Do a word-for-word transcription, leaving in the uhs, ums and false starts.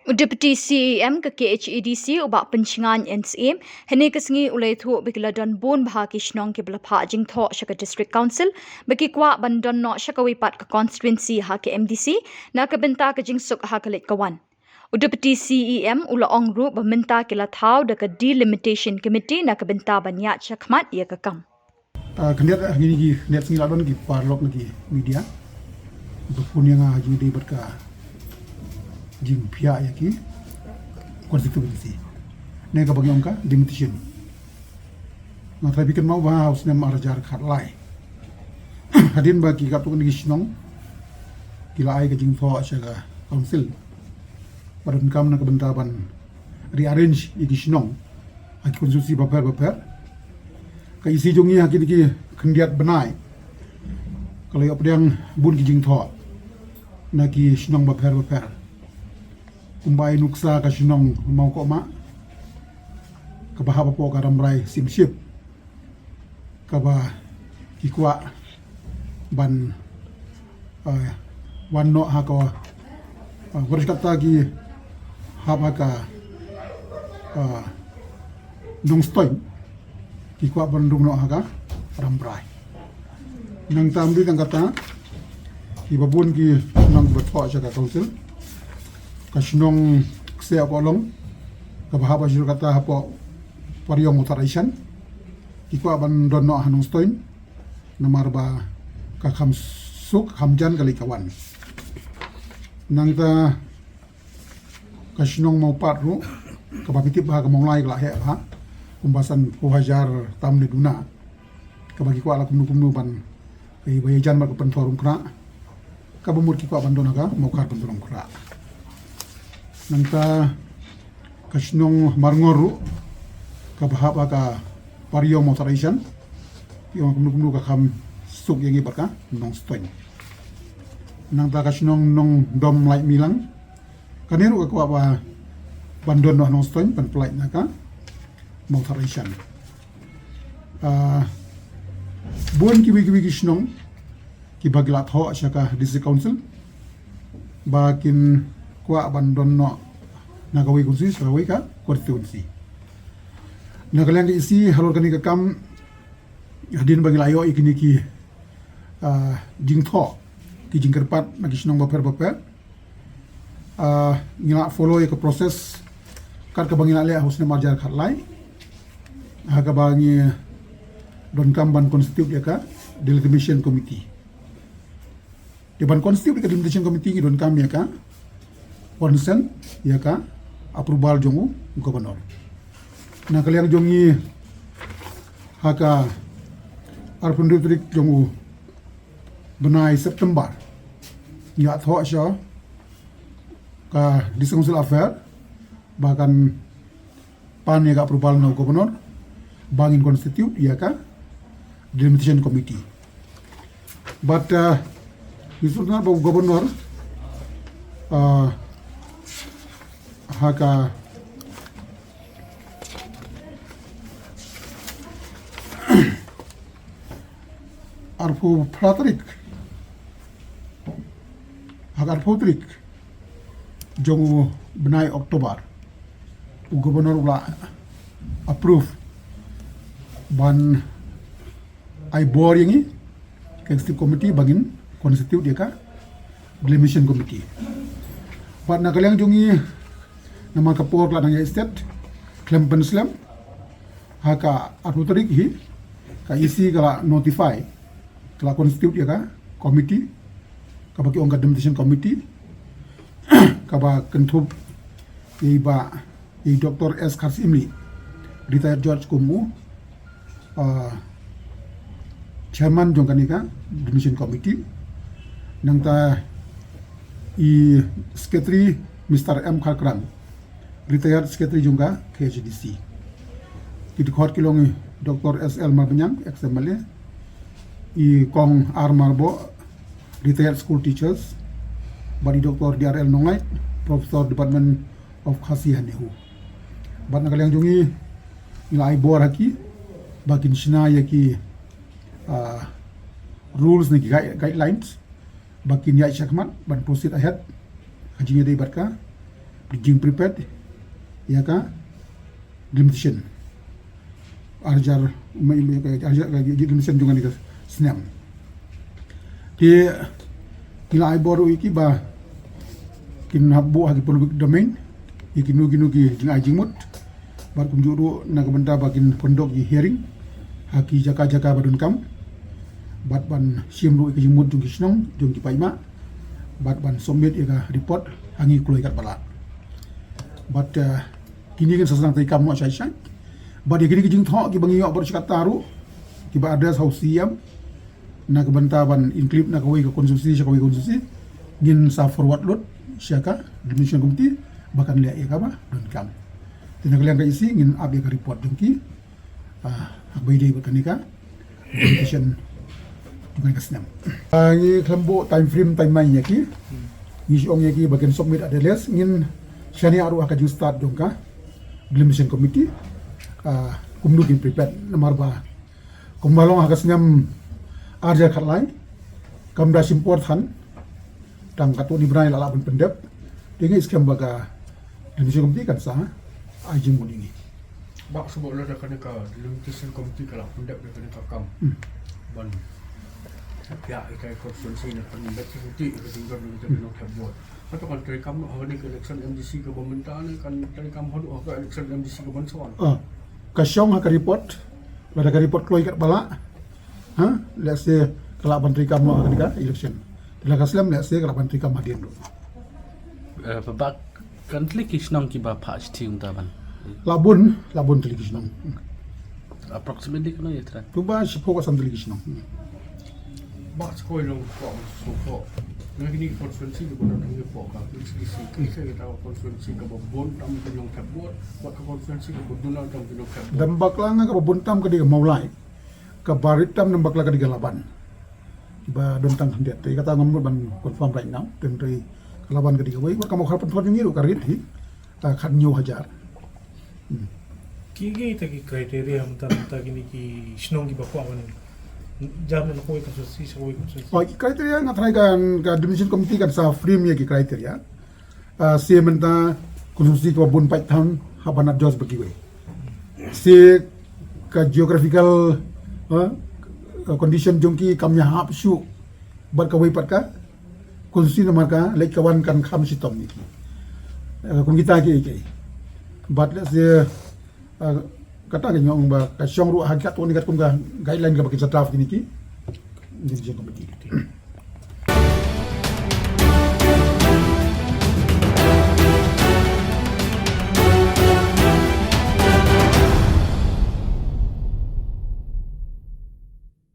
U Deputy C E M ka K H A D C u Bah Pynshngaiñ N Syiem, hynne ka sngi u la ïathuh ba ki la don bun bha ki shnong kiba la phah jingthoh sha ka District Council ba ki kwah ban don noh sha kawei pat ka constituency ha ka M D C na ka bynta ka jingsuk ha ka leit ka wan. U Deputy C E M u la ong ruh ba mynta ki la thaw da ka Delimitation Committee na ka bynta ban ïaid shakhmat ïa ka kam. Ah, khyndiat, ah, ngin ki khyndiat sngi la don ki paralok na ki media ba phone ïa nga ha jingdei bad ka jingphiah ïa ki constituency. Ne kaba ngi ong ka delimitation. Nga trai phi kynmaw ba ha u snem ar hajar khatlai, hadien ba ki katto katne ki shnong ki la ai ka jingthoh sha ka council ba donkam na ka bynta ban rearrange ïa ki shnong ha ki constituency bapher bapher. Ka E C jong ngi ha kine ki khyndiat bnai ka la ïoh pdiang bun ki jingthoh na ki shnong bapher bapher. Kumba i nuksa ka shnong Mawkohma kaba hap hapoh ka Rambrai Syiemship, kaba ki kwah ban, ah, wan noh ha ka, ah, wat kata ki hap ha ka, ah, Nongstoiñ, ki kwah ban rung noh ha ka Rambrai. Nangta ym dei tang kata, kiba bun ki shnong ba thoh sha ka council, ka shnong Ksiah Kohlong kaba hap ha shuh kata hapoh Pariong Water Action, ki kwah ban don noh ha Nongstoiñ namar ba ka kham suk kham jan ka leit ka wan. Nangta ka shnong Mawpat ruh kaba phi tip ba ha ka Mawlai ka la heh bha kumba sanphew hajar tam ne duna, kaba ki kwah la kumno kumno ban, ka ïa ba ïa jan bad ka Pynthorumkhrah, kaba mut ki kwah ban don ha ka Mawkhar Pynthorumkhrah. Nangta ka shnong Marngor ruh kaba hap ha ka Pariong Mawthadraishan, ki ong kumno kumno ka kham suk ïa ngi bad ka Nongstoiñ. Nangta ka shnong Nongdom Laitmilang, kane ruh ka kwah ba ban don noh Nongstoiñ ban pynlait na ka Mawthadraishan. Ah, bun kiwei kiwei ki shnong kiba ki la thoh sha ka District Council ba kin kwah ban don noh na kawei constituency sha kawei ka constituency. Na ka liang ka E C halor kane ka kam, hadien ba ngi la ïoh ïa kine ki, ah, jingthoh, ki jingkyrpad na ki shnong bapher bapher, ah, ngi la follow ïa ka process kat kaba ngi la leh ha u snem ar hajar khatlai, ha kaba ngi donkam ban constitute ïa ka Delimitation Committee. Te ban constitute ïa ka Delimitation Committee ngi donkam ïa ka consent ïa ka approval jong u Governor. Na ka liang jong ngi, ha ka arphew hynriew tarik jong u bnai September, ngi la thoh sha ka District Council Affair ba kan pan ïa ka approval na u Governor ba ngin constitute ïa ka Delimitation Committee. But, uh, ngi sngewthuh ba u Governor, uh, ha ka arphew phra tarik, ha ka arphew tarik jong u bnai October, u Governor u la approve ban ai bor ïa ngi ka Executive Committee ba ngin constitute ïa ka Delimitation Committee. Bad na ka liang jong ngi, namar ka por ka la nang ïaid stet, khlem pynslem, ha ka arphew tarik hi ka E C ka la notify, ka la constitute ïa ka committee kaba ki ong ka Delimitation Committee, kaba kynthup ïa i Bah, ïa i Doctor S Kharsyiemlieh, retired judge, kum u, ah, chairman jong kane ka Delimitation Committee. Nangta i secretary Mister M Kharkrang, retired secretary jong ka K H A D C. Ki dkhot ki long i Doctor S L Marbaniang, ex M L A, i Kong R Marboh, retired school teachers, bad i Doctor D R L Nonglait, Professor, Department of Khasi ha NEHU. Bad na ka liang jong ngi, ngi la ai bor ha ki ba kin shna ïa ki, ah, rules ne ki guide-, guidelines ba kin ïaid shakhmat ban proceed ahead ha jingïadei bad ka jingprepared ïa ka delimitation. Arjar, ma, ma, arjar ka delimitation jong kane ka snem. Te ngi la ai bor ïa ki ba kin hap buh ha ki public domain ïa kino kino ki jingai jingmut. Bad kumjuh ruh na ka bynta ba kin pyndok ki hearing ha ki jaka jaka ba donkam. Bad ban shim ruh ïa ki jingmut jong ki shnong jong ki paidbah. Bad ban submit ïa ka report ha ngi kloi katba lah. Bad, eh, kine kin sa sdang treikam noh shai shai. Bad ïa kine ki jingthoh kiba ngi ïoh bad shi katta ruh kiba address ha u C M. Na ka bynta ban include na kawei ka constituency sha kawei ka constituency, ngin sa forward lut sha ka delimitation committee ba kan leh ïa kaba donkam. Te na ka liang ka E C ngin ap ïa ka report jong ki, ah, ha kaba ïadei bad kane ka delimitation jong kane ka snem. Ah, ngi khlem buh time frame timeline ïa ki. Ngi shu ong ïa ki ba kin submit ha the latest, ngin shaniah ruh ha ka jingstad jong ka delimitation committee. Ah, kumno kin prepared, namar ba kumba long ha ka snem arhajar khatlai, kam da shim por than, tang katto katne bnai la lah ban pyndep. Te ngi skhem ba ka delimitation committee kan sa ai jingmut ïa ngi. Bah, shu buh lada kane ka delimitation committee ka la pyndep da kane ka kam. Hmm. Ban sa pynïaid ïa ka constituency na ka bynta security ka jingdon jong ka nongthep vote. Hato kan treikam noh ha kane ka election M D C kaba mynta ne kan treikam haduh ha ka election M D C kaban sa wan? Ah, ka shong ha ka report, lada ka report kloi katba lah, ha, lehse ka lah ban treikam noh ha kane ka election. Te la ka slem lehse ka lah ban treikam hadien ruh. Eh, ba, ba kan tylli ki shnong kiba phah shithi kumta ban? La bun, la bun tylli ki shnong. Approximately katno ïa trai? Kumba shiphew ka san tylli ki shnong. Bah, skoi long ko, so ko. Na kine ki constituency kiba don hangne ko ka H D C, ki sa kita constituency kaba bun tam ki nongthep vote, bad ka constituency kaba duna tam ki nongthep vote. Dang bakla nga kaba bun tam ka dei ka Mawlai. Kaba rit tam dang bakla ka dei ka Laban. Kiba don tang khyndiat. Te kata ngam mut ban confirm right now. Te hynrei ka Laban ka dei kawei. Bad ka Mawkhar Pynthor jong ngi ruh ka rit hi. Ah, khathynñiew hajar. Hmm. Ki, kita ki criteria mynta, mynta kine ki shnong kiba kwah ban jump na kawei constituency sha kawei constituency. Oh, ki criteria nga tharai kan, ka delimitation committee kan sa frame ïa ki criteria. Ah, se mynta constituency kaba bun paid than hap ban adjust bad kiwei. Se ka geographical, ah, condition jong ki kam ïahap shuh bad kawei pat ka constituency namar ka leit ka wan kan kham shitom ïa ki. Eh, kum kita kiei kiei. Bad lehse, eh, kata ka ong ba ka shong ruh ha katto katne katkum ka guideline kaba kin sa draft kine ki, ki delimitation committee.